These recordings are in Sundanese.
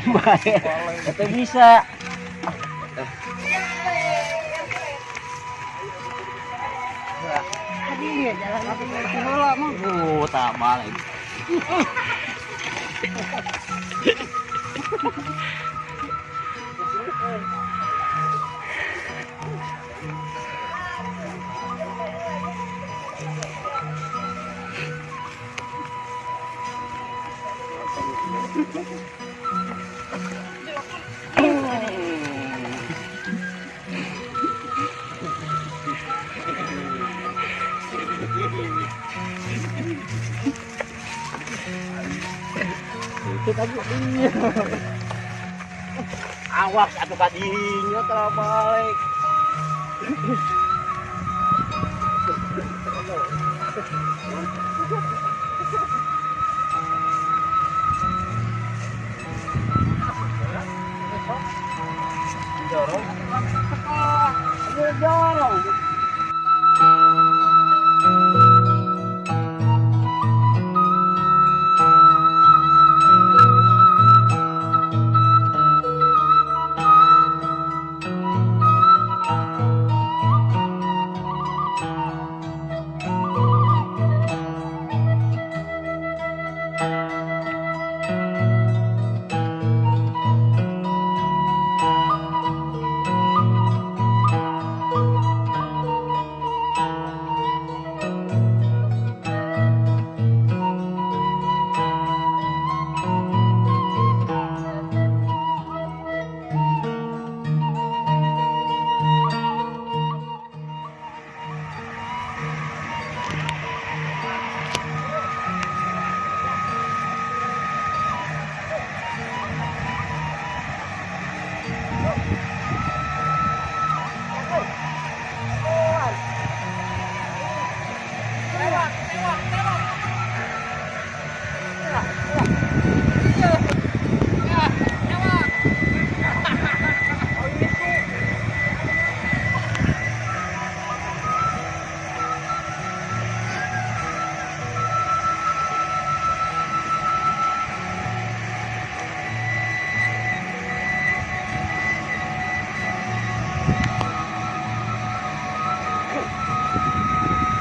Bae. Itu bisa. Tadi ya jalan ke heula mah. Oh, tak balik. Itu tadi. Awas atuh kadinya terbalik. Jorong. Jorong.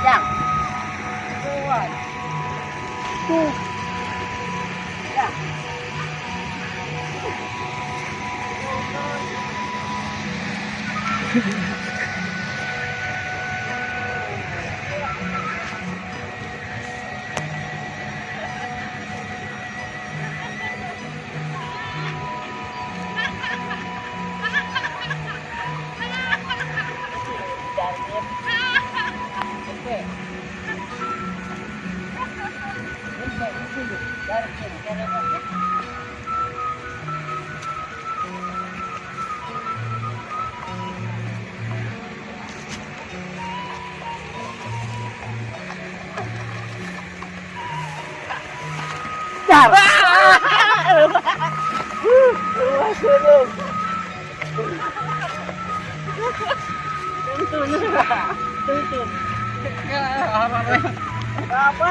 Yang. Dua. Tuh. Ya. Dar. Apa?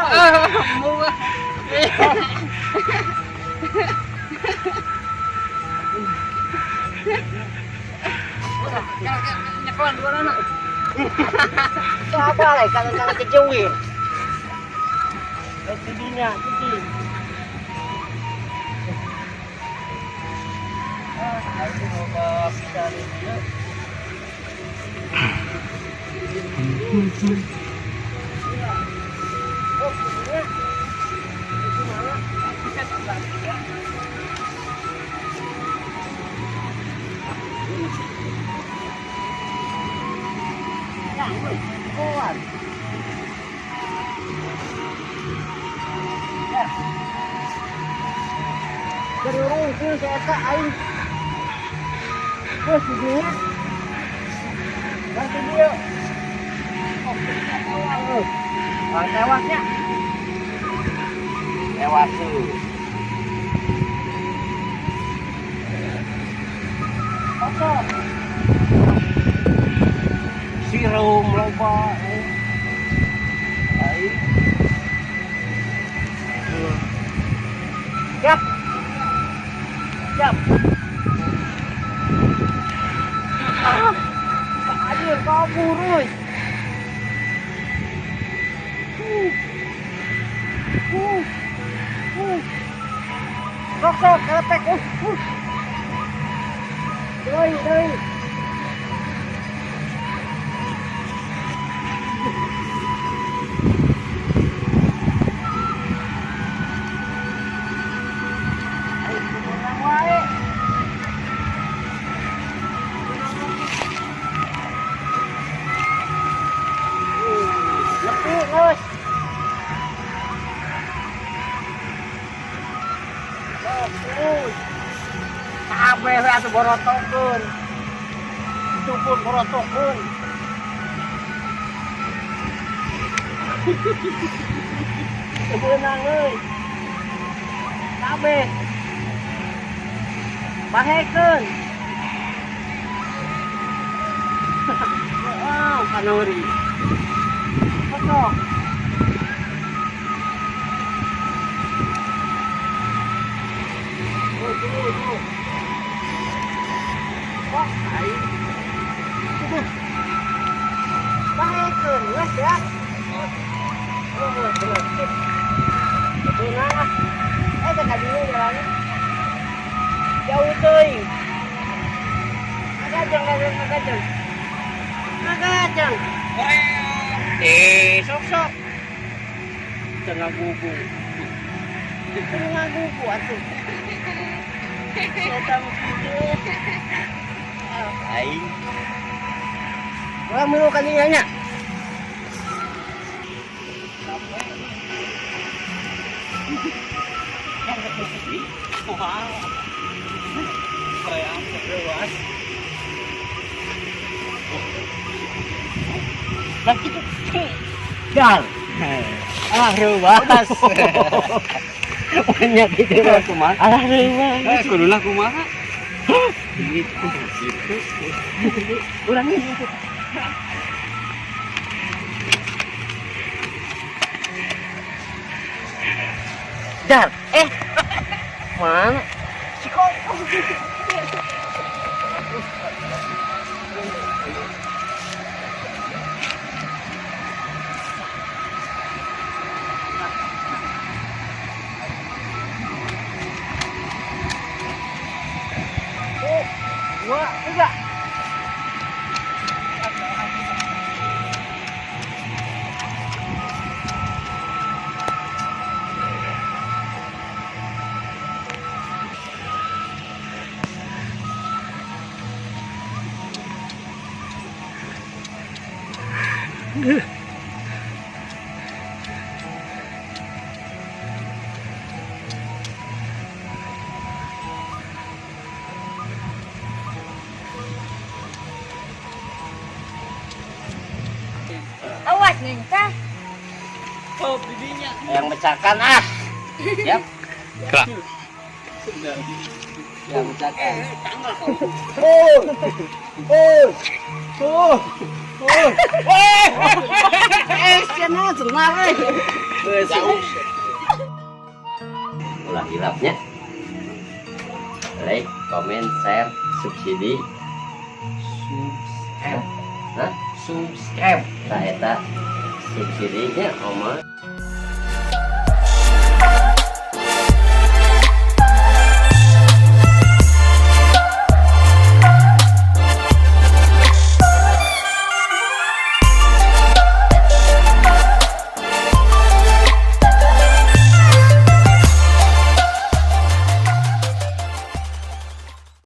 Nyekelan dua anak. Apa lagi kadang-kadang kejauhin. Tidinya, tidi. Ah, aku mau ke bisa nih. Oh, tidinya. Itu mana? Ya, woi, kuat. Ya. Dari urung si eta aing. Wes didinya. Ganti dia. Oh, ah, tewasnya. Tewas tuh. Oke. Sirum loba. Aing. Siap. Siap. Ah, aduh, kabur euy. Sok sok kelepek. Doi doi. Kabeh we atuh borotokeun. Cukur borotokeun. Teu beunang euy. Kabeh. Bahekeun. Wow, kanori. Sok. Wah, aing. Bahekeun geus ya. Oh, bener sip. Beunang ah. Teh ka dieu jalanna. Jauh teuing. Ngagajeng, ngagajeng. Ngagajeng. Sok-sok. Teu ngagugu. Teu ngagugu atuh. Eta mah kitu. Aing. Urang milu ka dieu nya. Lah kitu. Dar. Ah, reuwas. Banyak gitu mah Kumaha? Alah reuwas. Kuduna kumaha? Gitu. Gitu. Urang ini. Dar, mana? Si kok. Dua, tiga. Awas nih, teh. Oh, bibinya. Yang mecakan ah. Siap. Kelak. Yang mecakan. Oh. Oh. Oh. Oh. Cenah cenah euy. Jauh. Ulah hilapnya. Like, comment, share, subsidi. Subscribe. Hah? Subscribe. Tah eta subsidinya oma.